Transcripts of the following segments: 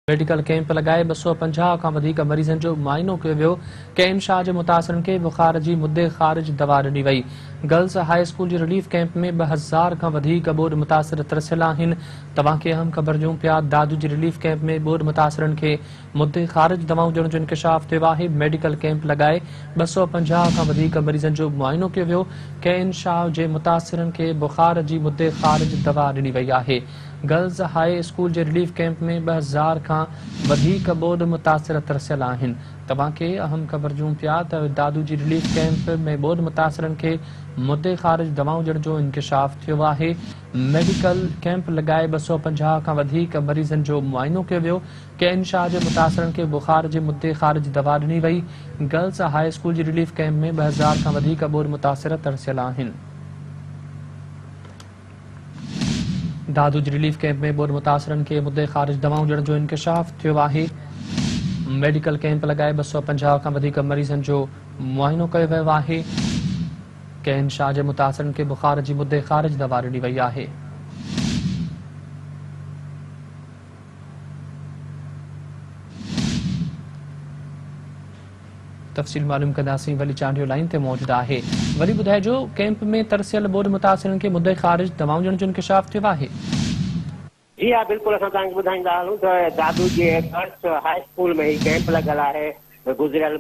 Medical camp لڳائي 250 کان وڌيڪ مريضن جو معائنو ڪيو ويو. ڪين شاهه جي متاثرن کي بخار جي مدي خارج دوا ڏني وئي. گرلز هاء اسڪول جي رليف ڪئمپ ۾ 2000 کان وڌيڪ ٻوڏ متاثر ترسيل آهن. توهان کي اهم خبر ڏيون پيا دادو جي رليف ڪئمپ ۾ ٻوڏ متاثرن کي مدي خارج دوائون ڏيڻ جو انڪشاف ٿيو آهي. ميڊيڪل ڪئمپ لڳائي 250 کان وڌيڪ مريضن جو معائنو ڪيو ويو. ڪين شاهه جي متاثرن کي بخار جي مدي خارج دوا ڏني وئي آهي. گرلز هاء اسڪول جي رليف ڪئمپ ۾ 2000 کان وڌيڪ ٻوڏ متاثر ترسيل آهن. توهان کي اهم خبر ڏيون پيا ته دادو جي رليف ڪئمپ ۾ ٻوڏ متاثرن کي مدي خارج دوائون ڏيڻ جو انڪشاف ٿيو آهي. ميڊيڪل ڪئمپ لڳائي 250 کان وڌيڪ مريضن جو معائنو ڪيو ويو. ڪين شاهه جي متاثرن کي بخار جي مدي خارج دوا ڏني وئي. گرلز هاء اسڪول جي رليف ڪئمپ ۾ 2000 کان وڌيڪ ٻوڏ متاثر ترسيل آهن. دادو جي رليف ڪئمپ ۾ ٻوڏ متاثرن کي مدي خارج دوائون ڏيڻ جو انڪشاف ٿيو آهي. ميڊيڪل ڪئمپ لڳائي 250 کان وڌيڪ مريضن جو معائنو ڪيو ويو آهي. ڪين شاهه جي متاثرن کي بخار جي مدي خارج دوا ڏني وئي آهي. تفصيل معلوم ڪنداسين ولي چانڊيو لائين تي موجود آهي. ولي ٻڌائجو ڪئمپ ۾ ترسيل ٻوڏ متاثرن کي مدي خارج دوائون ڏيڻ جو انڪشاف ٿيو آهي. جي ها بلڪل اسان توهان کي ٻڌائيندا هلون ته دادو جي گرلس هاء اسڪول ۾ هي ڪئمپ لڳل آهي گذريل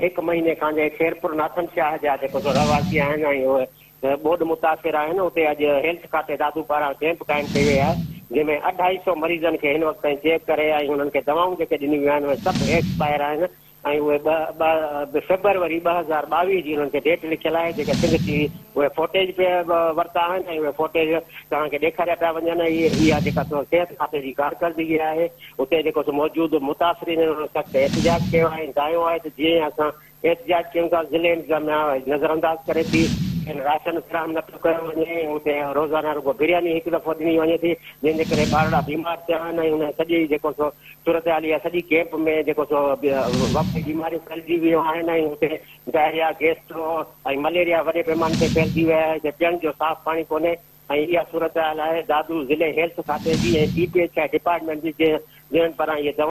هڪ مهيني کان جي خيرپور ناٿن شاهه جا جيڪو سو رهواسي آهن ۽ اهي ٻوڏ متاثر آهن اتي اڄ هيلٿ کاتي دادو پاران ڪئمپ قائم ڪئي وئي آهي جنهن ۾ اڍائي سئو مريضن کي هن وقت تائين چيڪ ڪري ۽ انهن کي دوائون جيڪي ڏنيون ويون آهن اهي سڀ ايڪسپائر آهن ۽ اهي ٻه ٻه فيبروري 2022 جي انهن کي ڊيٽ لکيل آهي جيڪا سنڌ ٽي وي اهي فوٽيج به ورتا آهن ۽ اهي فوٽيج توهان کي ڏيکاريا پيا وڃن ۽ اها جيڪا سو صحت کاتي جي ڪارڪردگي آهي اتي جيڪو سو موجود متاثرين انهن سخت احتجاج ڪيو آهي ۽ دانهيو آهي ته جيئن اسان احتجاج ڪيون ٿا ضلعي انتظاميا نظرانداز ڪري ٿي کين راشن فراهم نه پيو ڪيو وڃي ۽ اتي روزانه رڳو برياني هڪ دفعو ڏني وڃي ٿي جنهن جي ڪري ٻارڙا بيمار ٿيا آهن ۽ ان سڄي جيڪو سو صورتحال اها سڄي ڪيمپ ۾ جيڪو سو وبائي بيماريون ڦهلجي ويون آهن ۽ اتي ڊائريا، گيسٽرو ۽ مليريا وڏي پيماني تي ڦهلجي ويا آهي هتي پيئڻ جو صاف پاڻي ڪونهي ۽ اها صورتحال آهي دادو ضلعي هيلٿ کاتي جي ۽ D P H I department جي جنهن پاران اهي دوائون.